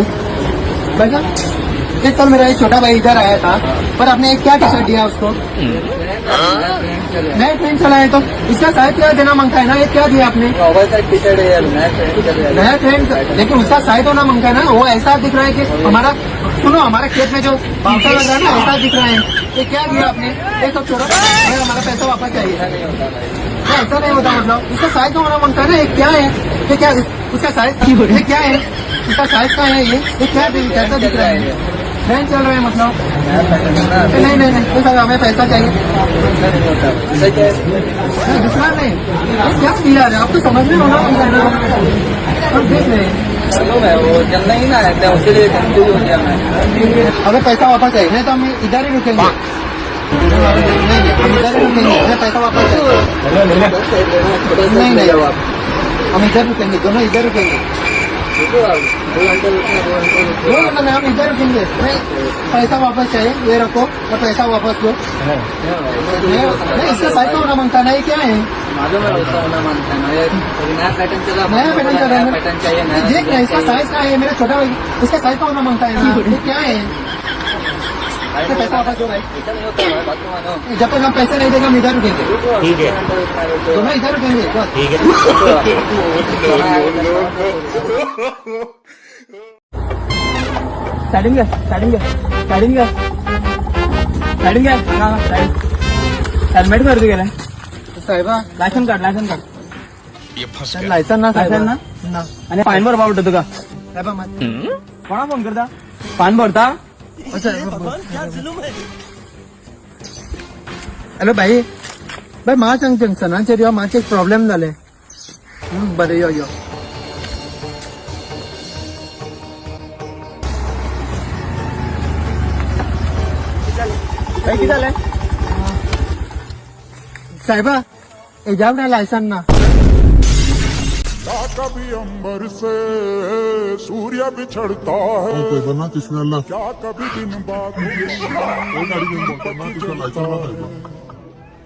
भाई साहब, एक कल मेरा एक छोटा भाई इधर आया था, पर आपने एक क्या टी शर्ट दिया उसको? नया ट्रेंड चला है तो इसका साइज क्या देना मांगता है ना? ये क्या दिया आपने? टी शर्ट है यार, नया ट्रेंड चल रहा है। नया ट्रेंड, लेकिन उसका साइज होना मांगता है ना। वो ऐसा दिख रहा है कि हमारा, सुनो, हमारे खेत में जो बांसा लग रहा है ना, ऐसा दिख रहा है। ये क्या दिया आपने? ये सब छोड़ो, हमें हमारा पैसा वापस चाहिए। ऐसा नहीं होता भाई। नहीं, ऐसा नहीं होता, मतलब उसका साइज होना मांगता है ना। ये क्या है? ये क्या, उसका साइज ये क्या है? उसका साइज क्या है? ये क्या कैसा दिख रहा है? ट्रेंड चल रहा है मतलब? नया पैटर्न है ना। नहीं नहीं नहीं सर, हमें पैसा चाहिए। ऐसा नहीं होता, ऐसा क्या है? नहीं, दूसरा नहीं। ये क्या दिया रहे आपको? समझ में होना मांगता है ना, हम देख रहे हैं। मालूम है, वो चलना ही ना है, उसीलिए कंफ्यूज हो गया मैं। हमें पैसा वापस चाहिए, नहीं तो हम इधर ही रुकेंगे। नहीं नहीं, हम इधर ही रुकेंगे, हमें पैसा वापस चाहिए। नहीं नहीं, हम इधर रुकेंगे, दोनों इधर रुकेंगे। रुको आप, 2 घंटे रुकना, 2 घंटे रुको। दो घंटे हम इधर रुकेंगे। नहीं, पैसा वापस चाहिए। ये रखो और पैसा वापस दो। नहीं नहीं, इसका साइज होना मांगता नहीं, क्या है? मालूम है, वैसा होना मानता है ना, ये अभी नया पैटर्न चला। नया पैटर्न चल रहा है। नया पैटर्न चाहिए, नया देख रहे हैं, इसका चाहिए। साइज क्या है? मेरा छोटा भाई, इसका साइज का होना मांगता है ना। ये क्या है? भाई, तो पैसा वापस दो भाई। ऐसा नहीं होता भाई, बात तो मानो। जब तक हम पैसे नहीं देंगे, हम इधर रुकेंगे। रुको आप, ठीक है। 2 घंटे रुकना, रुको। दोनों इधर रुकेंगे बस। ठीक है। सायडीन घे, सायडीन घे, सायडीन घे, सायडीन घे। हांगा हांगा सायडीन। हेल्मेट खंय तुगेलें? साहेबा। लायसन काड, लायसन काड। लायसन ना साहेबा। लायसन ना? ना। आनी फायन भरपा पडटा तुका। साहेबा, मात कोणा फोन करता? फायन भरता? हॅलो भाई, भाई, मात हांग जंक्शनाचेर यो, मातशें एक प्रॉब्लेम जालें। बरें, यो यो। भाई, कितें जालें? साहेबा, हेज्या फुडें लायसन ना। क्या कभी अंबर से सूर्य बिछड़ता है? कोई ना किसने क्या कभी दिन बादलों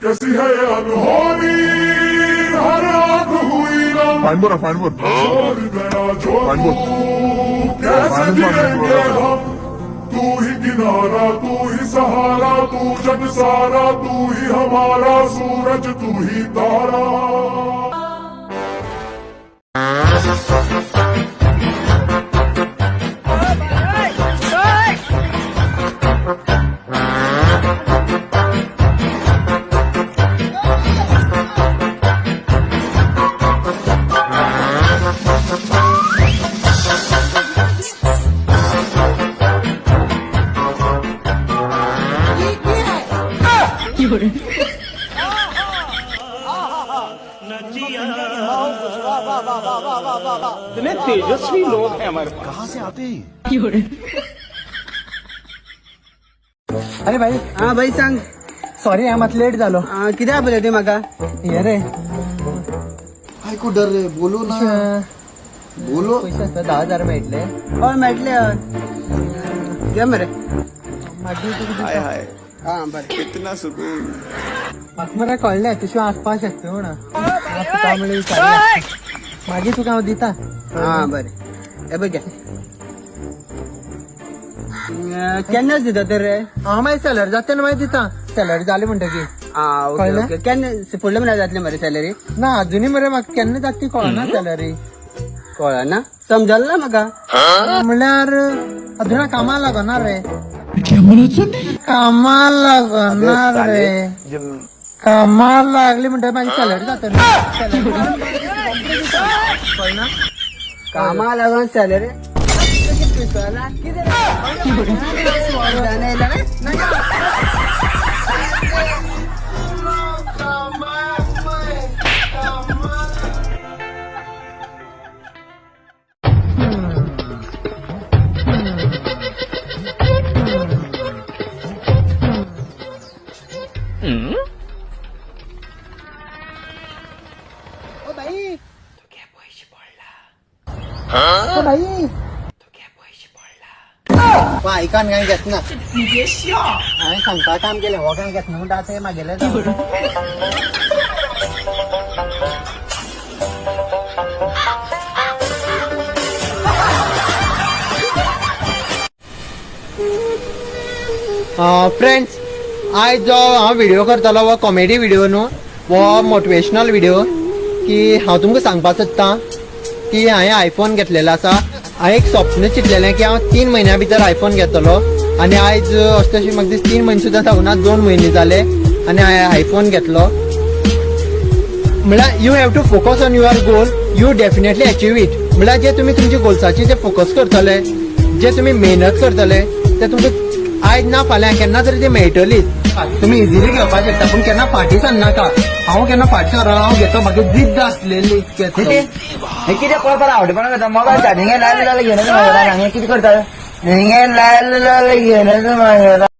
कैसी है ये अनहोनी, हर आंख हुई ना फाइन भरा, फाइन भर। छोड़ गया जो फाइन तू भर। कैसे फाइन भर, फाइन जिएंगे भर। हम? तू ही किनारा, तू ही सहारा, तू जग सारा, तू ही हमारा सूरज, तू ही तारा। इतने तेजस्वी लोग हैं हमारे पास। कहाँ से आते हैं? अरे भाई। हा भाई, सांग। सॉरी, हांव मात लेट जालो। कित्याक आपयलें तुवें म्हाका? हे रे। काय को डर रहे? बोलो ना, बोलो। पयशे आसता, 10,000 मेळटले? हय, मेळटले, हय, घे मरे। मागीर तुका दिता. हा, बरें। म्हाका मरे कळ्ळें, तुजें आसपाक शकता म्हणून हांव तुका म्हणल्यार विचारलें. मागीर तुका हांव दिता। हा, बरें, हे बघ, घे। केन्नाच दिता तर रे? हांव मागीर सॅलरी जाता तेन्ना मागीर दिता, सॅलरी जाली म्हणटकीर। हा, ओके। कळ्ळें? ओके, केन्ना फुडल्या म्हयन्याक जातली मरे सॅलरी? ना, अजुनूय मरे म्हाका केन्ना जाता ती कळना सॅलरी। कळना, समजल ना म्हाका। म्हणल्यार अजून कामाक लागना रे, कामाक लागना रे। कामाक लागली म्हणटकीर मागीर सॅलरी जाता न्हू. कळना? कामाक लागून सॅलरी कितें रे? ओ बाई, ओ बाई, आयकान काय घेतना, हांवें सांगपा काम केलें, हो काय घेतना म्हणटा, आतां हें म्हागेलें जावं. फ्रेंड्स, आयज जो हांव व्हिडिओ करतलो हो कॉमेडी व्हिडिओ न्हू, हो मोटिवेशनल व्हिडिओ की हांव तुमकां सांगपाक सोदतां की हांवें आयफोन घेतलेलो आसा. हांवें एक स्वप्न चिंतलेलें की हांव 3 म्हयन्या भितर आयफोन घेतलो आनी आयज अशें तशें म्हाका दिसता 3 म्हयने सुद्दां जावना, 2 म्हयने जाले आनी हांवें आयफोन घेतलो. म्हळ्यार you have to focus on your goal, you definitely achieve it. म्हळ्यार जे तुमी तुमच्या गोल्साचेर जे फोकस करतले, जे तुमी मेहनत करतले, ते तुमकां आयज ना फाल्यां केन्ना तरी ते मेळटलीच. तुमी इजिली घेवपाक शकता, पूण केन्ना फाटीं सरनाका. हांव केन्ना फाटीं सरना, हांव घेतो, म्हाका जिद्द आसलेली. हे कितें पळोवपाक आवडपणा करता? मोबायल चार्जिंग लायले जाल्यार घेवन येता. कितें करता? लायले जाल्यार घेवन येता.